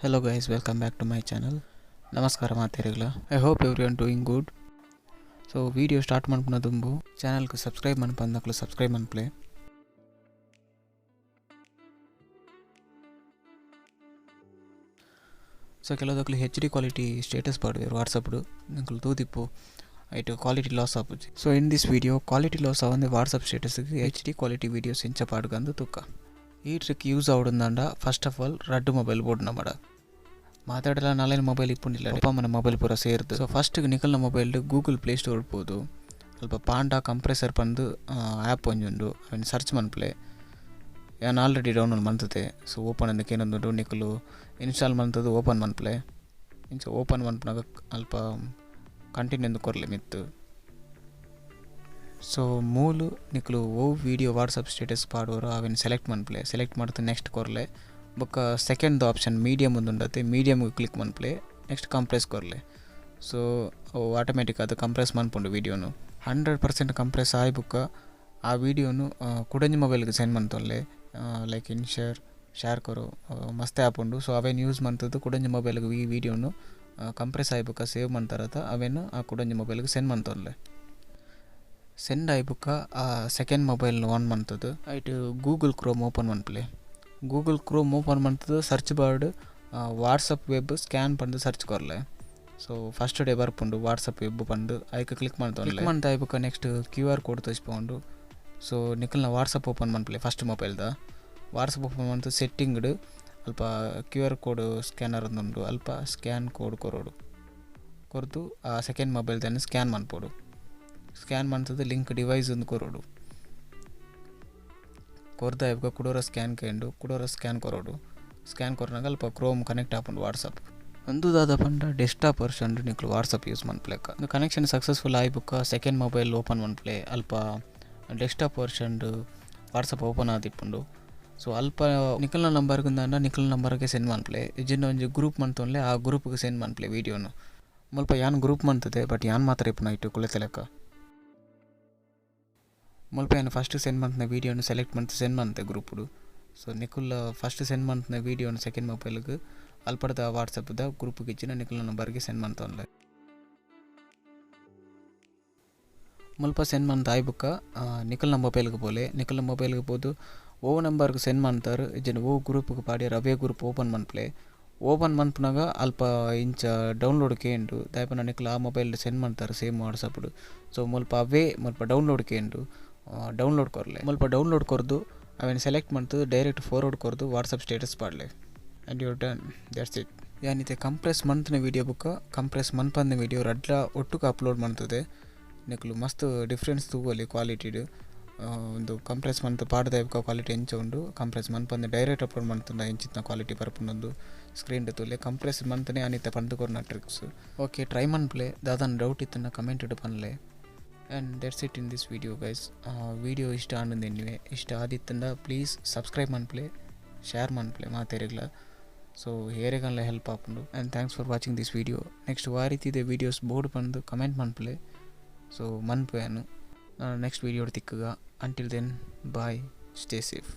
Hello guys, welcome back to my channel. ನಮಸ್ಕಾರ ಮಾತೆರೆಗ್ಲ. I hope everyone doing good. So video start ಮನ್ಪುನ ದುಂಬು ಚಾನಲ್ಗೆ subscribe ಮನ್ಪಂದಕ್ಲು subscribe ಮನ್ಪಲೆ. So ಕೆಲವುದಕ್ಲು H D quality status ಪಾಡುವೆರ್ WhatsApp ನಿಕುಲು ತೂದಿಪ್ಪು, ಐಟ್ ಕ್ವಾಲಿಟಿ ಲಾಸ್ ಆಪುಜಿ. So in this video quality loss ಆವಂದೆ ವಾಟ್ಸಪ್ ಸ್ಟೇಟಸ್ಗೆ ಎಚ್ ಡಿ ಕ್ವಾಲಿಟಿ ವೀಡಿಯೋಸ್ ಇಂಚ ಪಾಡುಗಂದು ತುಕ್ಕ. ಈ ಟ್ರಿಕ್ ಯೂಸ್ ಆವಡುಂದಾಂಡ ಫಸ್ಟ್ ಆಫ್ ಆಲ್ ರಡ್ಡ್ ಮೊಬೈಲ್ ಬೋಡು ನಮಡ. ಮಾತಾಡಲ ನಾಲೈನ್ ಮೊಬೈಲ್ ಇಪ್ಪುಂಡಿಲ್ಲ, ಅಪ್ಪ ಅಮ್ಮನ ಮೊಬೈಲ್ ಪೂರ ಸೇರ್ದು. ಸೊ ಫಸ್ಟ್ ನಿಕಲ್ನ ಮೊಬೈಲ್ ಗೂಗಲ್ ಪ್ಲೇ ಸ್ಟೋರ್ ಪೋದು ಅಲ್ಪ ಪಾಂಡಾ ಕಂಪ್ರೆಸರ್ ಪಂದು ಆ್ಯಪ್ ಒಂಜಿ ಉಂಡು, ಅವೆನ್ ಸರ್ಚ್ ಮನ್ಪುಲೆ. ಯಾನ್ ಆಲ್ರೆಡಿ ಡೌನ್ಲೋಡ್ ಮಂತುದೆ. ಸೊ ಓಪನ್ ಅಂದ್ ಕೇನೊಂದುಂಡು, ನಿಕುಲು ಇನ್ಸ್ಟಾಲ್ ಮಂತುದು ಓಪನ್ ಮನ್ಪುಲೆ. ಇಂಚ ಓಪನ್ ಮನ್ಪುನಗ ಅಲ್ಪ ಕಂಟಿನ್ಯೂ ಅಂದ್ ಕೊರ್ಲೆ ಮಿತ್ತು. ಸೊ ಮೂಲು ನಿಕುಲು ಒವು ವೀಡಿಯೋ ವಾಟ್ಸಪ್ ಸ್ಟೇಟಸ್ ಪಾಡುವರೋ ಅವೆನ್ ಸೆಲೆಕ್ಟ್ ಮನ್ಪುಲೆ. ಸೆಲೆಕ್ಟ್ ಮಲ್ತ್ ನೆಕ್ಸ್ಟ್ ಕೊರ್ಲೆ. ಬೊಕ್ಕ ಸೆಕೆಂಡ್ ಆಪ್ಷನ್ ಮೀಡಿಯಮ್ ಉಂದುಂಡತೆ, ಮೀಡಿಯಮ್ ಕ್ಲಿಕ್ ಮನ್ಪುಲೆ. ನೆಕ್ಸ್ಟ್ ಕಂಪ್ರೆಸ್ ಕೊರ್ಲೆ. ಸೊ ಅವು ಆಟೋಮೆಟಿಕ್ ಅದು ಕಂಪ್ರೆಸ್ ಮನ್ಪುಂಡು ವೀಡಿಯೋನು. 100% ಕಂಪ್ರೆಸ್ ಆಯಿ ಬೊಕ್ಕ ಆ ವೀಡಿಯೋನು ಕುಡೊಂಜಿ ಮೊಬೈಲ್ಗೆ ಸೆಂಡ್ ಮಂತೊನ್ಲೆ. ಲೈಕ್ ಇನ್ ಶೇರ್ ಶೇರ್ ಕೊರು ಮಸ್ತ್ ಆ್ಯಪ್ ಉಂಡು. ಸೊ ಅವೆನ್ ಯೂಸ್ ಮಂತುದು ಕುಡೊಂಜಿ ಮೊಬೈಲ್ಗೆ ಈ ವೀಡಿಯೋನು ಕಂಪ್ರೆಸ್ ಆಯಿ ಬೊಕ್ಕ ಸೇವ್ ಮಂತರತ ಅವೆನ್ ಆ ಕುಡೊಂಜಿ ಮೊಬೈಲ್ಗೆ ಸೆಂಡ್ ಮಂತೊನ್ಲೆ. ಸೆಂಡ್ ಆಯಿ ಬೊಕ್ಕ ಆ ಸೆಕೆಂಡ್ ಮೊಬೈಲ್ ಆನ್ ಮಂತುದು ಐಟ್ ಗೂಗಲ್ ಕ್ರೋಮ್ ಓಪನ್ ಮನ್ಪುಲೆ. ಗೂಗಲ್ ಕ್ರೋಮ್ ಓಪನ್ ಮಂತುದು ಸರ್ಚ್ ಬಾರ್ಡ್ ವಾಟ್ಸಪ್ ವೆಬ್ ಸ್ಕ್ಯಾನ್ ಪಂದ್ ಸರ್ಚ್ ಕೊರ್ಲೆ. ಸೊ ಫಸ್ಟ್ ಡೇ ಬರ್ಪುಂಡು ವಾಟ್ಸಪ್ ವೆಬ್ ಪಂದ್, ಐಕ್ ಕ್ಲಿಕ್ ಮಂತೊನ್ಲೆ. ಕ್ಲಿಕ್ ಮಂತ್ ಆಯಿ ಬೊಕ್ಕ ನೆಕ್ಸ್ಟ್ ಕ್ಯೂ ಆರ್ ಕೋಡ್ ತೋಜಿಪುಂಡು. ಸೊ ನಿಕಲ್ನ ವಾಟ್ಸಪ್ ಓಪನ್ ಮನ್ಪುಲೆ. ಫಸ್ಟ್ ಮೊಬೈಲ್ದ ವಾಟ್ಸಪ್ ಓಪನ್ ಮಂತ್ ಸೆಟ್ಟಿಂಗ್ಡ್ ಅಲ್ಪ ಕ್ಯೂ ಆರ್ ಕೋಡ್ ಸ್ಕ್ಯಾನರ್ ಉಂಡು, ಅಲ್ಪ ಸ್ಕ್ಯಾನ್ ಕೋಡ್ ಕೊರೊಡು. ಕೊರ್ದು ಆ ಸೆಕೆಂಡ್ ಮೊಬೈಲ್ ದನ್ ಸ್ಕ್ಯಾನ್ ಮನ್ಪೊಡು. ಸ್ಕ್ಯಾನ್ ಮಂತುದು ಲಿಂಕ್ ಡಿವೈಸ್ ಉಂದು ಕೊರೊಡು. ಕೊರ್ದು ಆಯಿ ಬೊಕ್ಕ ಕುಡೊರ ಸ್ಕ್ಯಾನ್ ಕೇಂಡು ಕುಡೊರ ಸ್ಕ್ಯಾನ್ ಕೊರೊಡು. ಸ್ಕ್ಯಾನ್ ಕೊರ್ನಗ ಅಲ್ಪ ಕ್ರೋಮ್ ಕನೆಕ್ಟ್ ಆಪುಂಡು ವಾಟ್ಸಪ್. ಉಂದು ದಾದ ಪಂಡ ಡೆಸ್ಕ್ಟಾಪ್ ವರ್ಷನ್ ನಿಕುಲು ವಾಟ್ಸಪ್ ಯೂಸ್ ಮನ್ಪುಲೆಕ. ಉಂದು ಕನೆಕ್ಷನ್ ಸಕ್ಸಸ್ಫುಲ್ ಆಯಿ ಬೊಕ್ಕ ಸೆಕೆಂಡ್ ಮೊಬೈಲ್ ಓಪನ್ ಮನ್ಪುಲೆ. ಅಲ್ಪ ಡೆಸ್ಕ್ಟಾಪ್ ವರ್ಷನ್ ವಾಟ್ಸಪ್ ಓಪನ್ ಆದಿಪ್ಪುಂಡು. ಸೊ ಅಲ್ಪ ನಿಕಲ್ನ ನಂಬರ್ಗ್ ಉಂದಾಂಡ ನಿಕಲ್ನ ನಂಬರ್ಗೆ ಸೆಂಡ್ ಮನ್ಪುಲೆ. ಇಜ್ಜಿಂಡ ಒಂಜಿ ಗ್ರೂಪ್ ಮಂತೊನ್ಲೆ, ಆ ಗ್ರೂಪ್ಗೆ ಸೆಂಡ್ ಮನ್ಪುಲೆ ವೀಡಿಯೋನು. ಮುಲ್ಪ ಯಾನ್ ಗ್ರೂಪ್ ಮಂತುದೆ, ಬಟ್ ಯಾನ್ ಮಾತ್ರ ಇಪ್ಪುನ ಐಟ್ ಕುಲೆತಲೆಕ. ಮುಲ್ಪ ಯಾನ್ ಫಸ್ಟ್ ಸೆಂಡ್ ಮಂತ್ನ ವೀಡಿಯೋನು ಸೆಲೆಕ್ಟ್ ಮಂತ್ ಸೆಂಡ್ ಮಂತೆ ಗ್ರೂಪುಡು. ಸೊ ನಿಕುಲ್ ಫಸ್ಟ್ ಸೆಂಡ್ ಮಂತ್ನ ವೀಡಿಯೋನು ಸೆಕೆಂಡ್ ಮೊಬೈಲ್ಗೆ ಅಲ್ಪದ ವಾಟ್ಸಪ್ದ ಗ್ರೂಪ್ಗೆ ಇಜ್ಜಿಂಡ ನಿಕಲ್ನ ನಂಬರ್ಗೆ ಸೆಂಡ್ ಮಂತೊನ್ಲೆ. ಮುಲ್ಪ ಸೆಂಡ್ ಮಂತ್ ಆಯಿ ಬೊಕ್ಕ ನಿಕಲ್ನ ಮೊಬೈಲ್ಗೆ ಪೋಲೆ. ನಿಕಲ್ನ ಮೊಬೈಲ್ಗೆ ಪೋದು ಓ ನಂಬರ್ಗೆ ಸೆಂಡ್ ಮಂತಾರ್ ಇಜ್ಜಿಂಡ ಓ ಗ್ರೂಪ್ಗೆ ಪಾಡ್ಯರ ಅವೇ ಗ್ರೂಪ್ ಓಪನ್ ಮನ್ಪುಲೆ. ಓಪನ್ ಮನ್ಪುನಗ ಅಲ್ಪ ಇಂಚ ಡೌನ್ಲೋಡ್ ಕೇಂಡು ದಾಯೆ ನಿಕುಲು ಆ ಮೊಬೈಲ್ ಸೆಂಡ್ ಮಂತಾರ್ ಸೇಮ್ ವಾಟ್ಸಪ್ಡು. ಸೊ ಮುಲ್ಪ ಅವೇ ಮುಲ್ಪ ಡೌನ್ಲೋಡ್ ಕೇಂಡು ಡೌನ್ಲೋಡ್ ಕೊರ್ಲೆ. ಮುಲ್ಪ ಡೌನ್ಲೋಡ್ ಕೊರ್ದು ಅವೆನ್ ಸೆಲೆಕ್ಟ್ ಮಂತ್ ಡೈರೆಕ್ಟ್ ಫಾರ್ವರ್ಡ್ ಕೊರ್ದು ವಾಟ್ಸಪ್ ಸ್ಟೇಟಸ್ ಪಾಡ್ಲೆ. And your done, that's it. ಯಾನಿತ್ತೆ ಕಂಪ್ರೆಸ್ ಮಂತ್ನ ವೀಡಿಯೋ ಬೊಕ್ಕ ಕಂಪ್ರೆಸ್ ಮನ್ಪಂದ ವೀಡಿಯೋ ರಡ್ಲ ಒಟ್ಟುಕು ಅಪ್ಲೋಡ್ ಮಂತುದೆ. ನಿಕುಲು ಮಸ್ತ್ ಡಿಫ್ರೆನ್ಸ್ ತೂವೊಲಿ ಕ್ವಾಲಿಟಿಡ್. ಒಂದು ಕಂಪ್ರೆಸ್ ಮಂತ್ ಪಾಡ್ದ ಬೊಕ್ಕ ಕ್ವಾಲಿಟಿ ಎಂಚ ಉಂಡು, ಕಂಪ್ರೆಸ್ ಮನ್ಪಂದೆ ಡೈರೆಕ್ಟ್ ಅಪ್ಲೋಡ್ ಮಂತುಂಡ ಎಂಚಿತ್ನ ಕ್ವಾಲಿಟಿ ಬರ್ಪುಂಡು ಸ್ಕ್ರೀನ್ ತೂಲೆ. ಕಂಪ್ರೆಸ್ ಮಂತ್ನೆ ಯಾನಿತ್ತೆ ಪಂದ್ ಕೊರ್ನ ಟ್ರಿಕ್ಸ್. ಓಕೆ ಟ್ರೈ ಮನ್ಪುಲೆ. ದಾದನ ಡೌಟ್ ಇತ್ತುಂಡ ಕಮೆಂಟ್ ಡ್ ಪನ್ಲೆ. And that's it in this video guys. Video ಇಷ್ಟ ಆಂಡ್ ಎನ್ನುವೆ, ಇಷ್ಟ ಆದಿತ್ತುಂಡ ಪ್ಲೀಸ್ ಸಬ್ಸ್ಕ್ರೈಬ್ ಮನ್ಪುಲೆ, ಶೇರ್ ಮನ್ಪುಲೆ ಮಾತೆರೆಗ್ಲ. ಸೊ ಏರೆಗನ್ಲ ಹೆಲ್ಪ್ ಆಪುಂಡು. And thanks for watching this video. Next ವಾ ರೀತಿದ ವೀಡಿಯೋಸ್ ಬೋರ್ಡ್ ಪಂದ್ ಕಮೆಂಟ್ ಮನ್ಪುಲೆ. ಸೊ ಮನ್ಪು ಯಾನು ನೆಕ್ಸ್ಟ್ ವೀಡಿಯೋ ತಿಕ್ಕುಗ. Until then bye, stay safe.